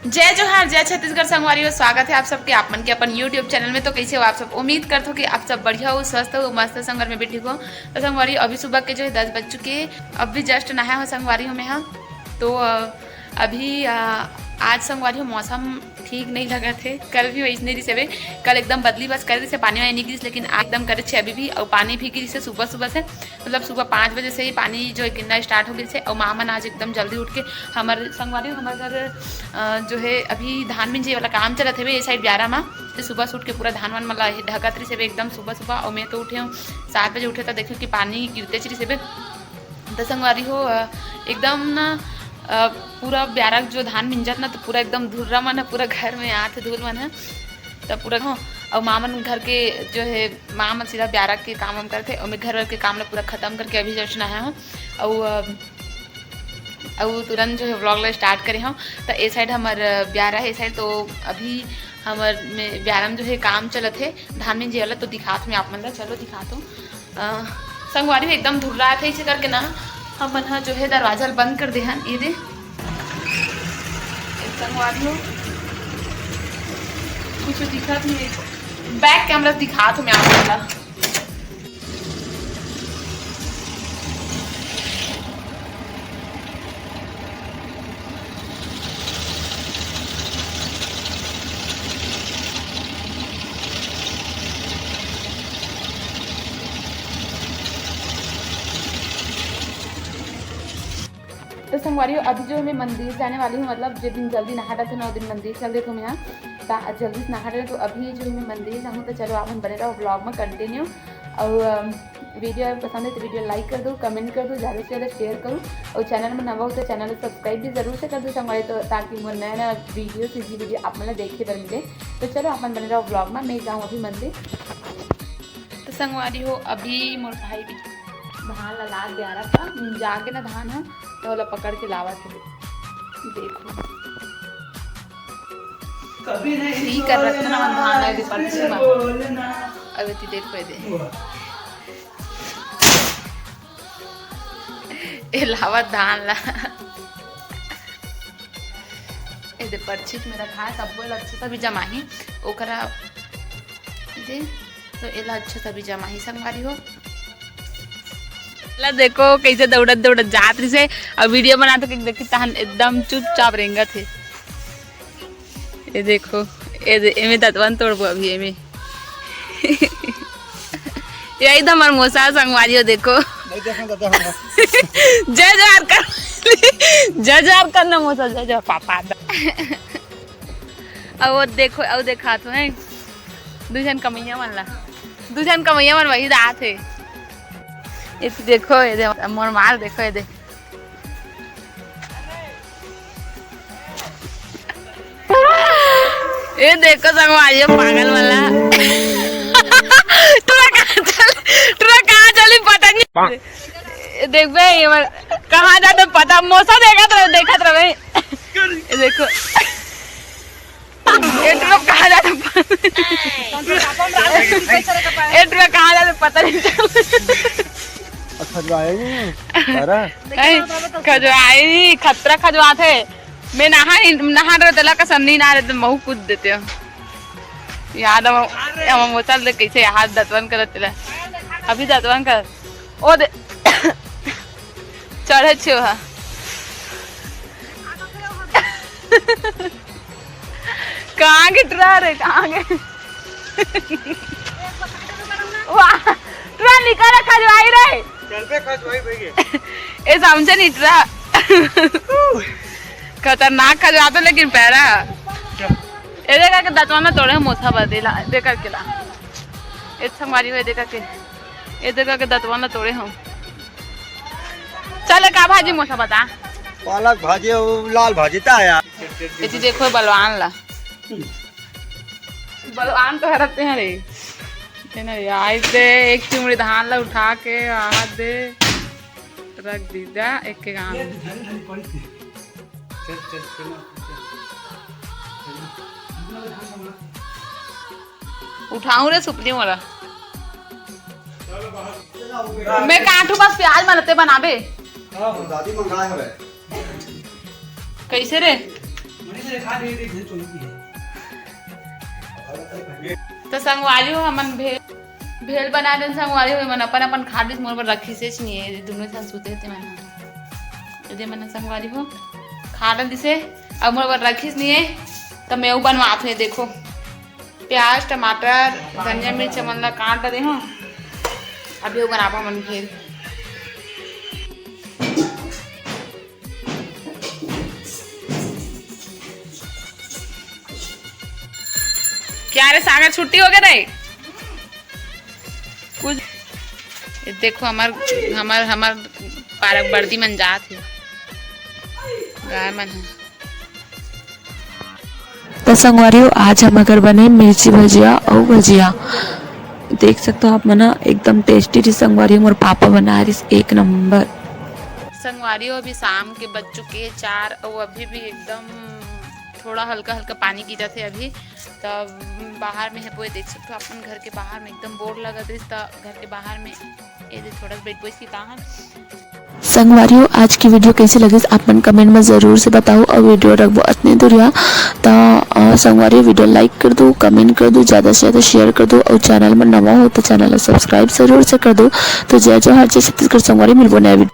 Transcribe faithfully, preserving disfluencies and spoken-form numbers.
जय जोहार, जय छत्तीसगढ़ संगवारी हो, स्वागत है आप सबके आप मन के अपन YouTube चैनल में। तो कैसे हो आप सब? उम्मीद करत हो कि आप सब बढ़िया हो, स्वस्थ हो, मस्त हो। संगवारी, मैं भी ठीक हूँ। तो संगवारी, अभी सुबह के जो है दस बज चुके, अब भी जस्ट नहाया हो संगवारी हो मैं, हाँ। तो अ, अभी अ, आज संगवारी हो मौसम ठीक नहीं लगत हे। कल भी वैसने रिहिस हवे, कल एकदम बदली बस कर दिसे, पानी वानी गिरिस, लेकिन आज एकदम करे छे अभी भी, और पानी भी गिरिस हे सुबह सुबह से। मतलब सुबह पाँच बजे से ही पानी जो है गिरना स्टार्ट हो गिरिस हे। और माँ मन आज एकदम जल्दी उठ के, हमर संगवारी हो, हमर घर अ, जो है अभी धान मिंजे वाला काम चलत हवे ये साइड ब्यारा मा। तो सुबह से उठ के पूरा धान वान मन ला ढकत रिहिस हवे एकदम सुबह सुबह। और मैं तो उठे हूँ सात बजे उठे, तो देखियो कि पानी गिरते रिहिस हवे। तो संगवारी हो, अ, एकदम ना, अ, पूरा ब्यारा जो धान मिंजत ना, तो पूरा एकदम धुर्रा मन ह, पूरा घर में आत हे धूल मन ह। तो पूरा हो, और माँ मन घर के जो है, माँ मन सीधा ब्यारा के काम वाम करथे, और मैं घर वर के काम ला पूरा खत्म करके अभी जस्ट नहाया हूँ। और अ, और तुरंत जो है व्लॉग ला स्टार्ट करे हूँ। तो ए साइड हमर ब्यारा है, ए साइड तो अभी हमर में ब्यारा में जो है काम चलत है धान मिंजे वाला, तो दिखात हूँ मैं आप मन ला। चलो दिखात हूँ। अ, संगवारी हो एकदम धुर्रात हे, इसे करके ना हमन ह जो है दरवाजा ल बंद कर दे हन। ये दे, ए संगवारी हो, कुछ दिखत नहीं, बैक कैमरा दिखात हूँ मैं आप मन ला। तो संगवारी हो, अभी जो है मैं मंदिर जाने वाली हूँ, मतलब जिस दिन जल्दी नहा डालते ना, उस दिन मंदिर चल देते हूँ मैं यहाँ। ता-, जल्दी से नहा डाले, तो अभी जो है मैं मंदिर जाऊँ। तो चलो आप मन बने रहो व्लॉग में कंटिन्यू। और अम, वीडियो अगर पसंद है तो वीडियो लाइक कर दो, कमेंट कर दो, ज़्यादा से ज़्यादा शेयर करो। और चैनल में नवा हो तो चैनल को सब्सक्राइब भी जरूर से कर दो संगवारी, तो ताकि मोर नया नया वीडियो, सीजी वीडियो आप मन ला देखे बर मिले। तो चलो आप मन बने रहो व्लॉग में, मैं जाऊँ अभी मंदिर। तो संगवारी हो, अभी मोर भाई भी धान ला लाद दिया रखा, जाके ना धान है तो ओला पकड़ के लावत है। देखो, कभी नहीं ठीक कर रखा ना, धान ला दे परछी मा। अबे ती देखो, ये दे। ए लावत धान ला। ए दे परछी में रखा है, सबो ला अच्छा सा भी जमाही। ओकरा दे, तो एला अच्छा सा भी जमाही संगवारी हो। ला देखो कैसे दौड़त दौड़त जात रहिसे, और वीडियो बनात के देखी तहन एकदम चुपचाप रेंगत हे। ये देखो, ये दे, एमे दतवन तोड़बो अभी एमे। ये एकदम हमार मोसा संगवारी हो, देखो। नहीं देखना तो देखना। जय जोहार कर। जय जोहार करना मोसा, जय जोहार पापा। अब वो देखो, अब देखा तो है। दू झन कमैया मन ला, दू झन कमैया मन वही रात है। ये तो देखो, ये दे, मोर माल देखो, ये दे। ये देखो संगवारी हो, पागल वाला। टुरा कहाँ चल, टुरा कहाँ चली पता नहीं। ये देख बे, ये मन कहाँ जाते पता, मोसा देखत रहे, देखत रहे। ये देखो। ए टुरा कहाँ जाते, ए टुरा कहाँ जाते पता नहीं चल। अच्छा, जो आएगी, अरे। नहीं, खजवाई, खतरा खजवात है। मैं नहा नहीं, नहा रहे तेला का सन्नी ना रहे तो महू कूद देते हो। याद हम, हम मोचल दे कैसे हाथ दतवन करत तेला। अभी दतवन कर। ओ दे, चढ़े छे हा। कहाँ के टुरा रे, कहाँ के? वाह, टुरा निकल खजवाई रे। चल बे खजवाई भैया। ए समझे नहीं टुरा। खतरनाक खजवाते लेकिन पैरा। ये देखा के दतवाना तोड़े मोथा बदे ला, देखा के ला। ए संगवारी हो देखा के, ये देखा के दतवाना तोड़े हम। चल का भाजी मोथा बता। पालक भाजी और लाल भाजी ता यार। ये जी देखो बलवान ला। बलवान तो हरते हैं रे। ये ना रे, आई दे एक चुमड़ी धान ला उठा के आहा दे रख दीदा एक के गांव में। चल, चल, चल, चल। उठाऊं रे सुपली मोला। मैं काटू बस प्याज मन ते बनाबे। दादी मंगाए हवे। कैसे रे? तो संगवारी हो, हमन भेल, भेल बना देन संगवारी हो, हमन अपन अपन खा लिस, मोर बर रखिस नहीं है, दोनों साथ सुते थे मन। ये दे मन संगवारी हो, खा डल दिसे, अब मोर बर रखिस नहीं है, तो मैं वो बनवात हूँ। देखो, प्याज, टमाटर, धनिया, मिर्च मन ला काट डरे हूँ। अभी वो बनाबो हमन भेल। क्या रे सागर, छुट्टी हो गया रे? कुछ ये देखो, हमार हमार हमार पारक बर्दी मन जात है, गाय मन है। तो संगवारी हो, आज हम अगर बने मिर्ची भजिया अउ भजिया, देख सकते हो आप मना, एकदम टेस्टी रही संगवारी हो। मोर पापा बना रही एक नंबर। संगवारी हो, अभी शाम के बज चुके हैं चार, और अभी भी एकदम थोड़ा हल्का हल्का पानी गिरत है अभी। तब बाहर में है वो, देख सकते हो अपन घर के बाहर में एकदम बोर लगत रही, तो घर के बाहर में ये दे थोड़ा सा बैठ बैठ के कहा। संगवारी हो, आज की वीडियो कैसी लगी आप मन कमेंट में जरूर से बताओ, और वीडियो रखबो अतने दुरिया। तो अ, संगवारी हो, वीडियो लाइक कर दो, कमेंट कर दो, ज्यादा से ज्यादा शेयर कर दो, और चैनल में नवा हो तो चैनल ला सब्सक्राइब जरूर से कर दो। तो जय जोहार, जय छत्तीसगढ़ संगवारी, मिलबो नया वीडियो।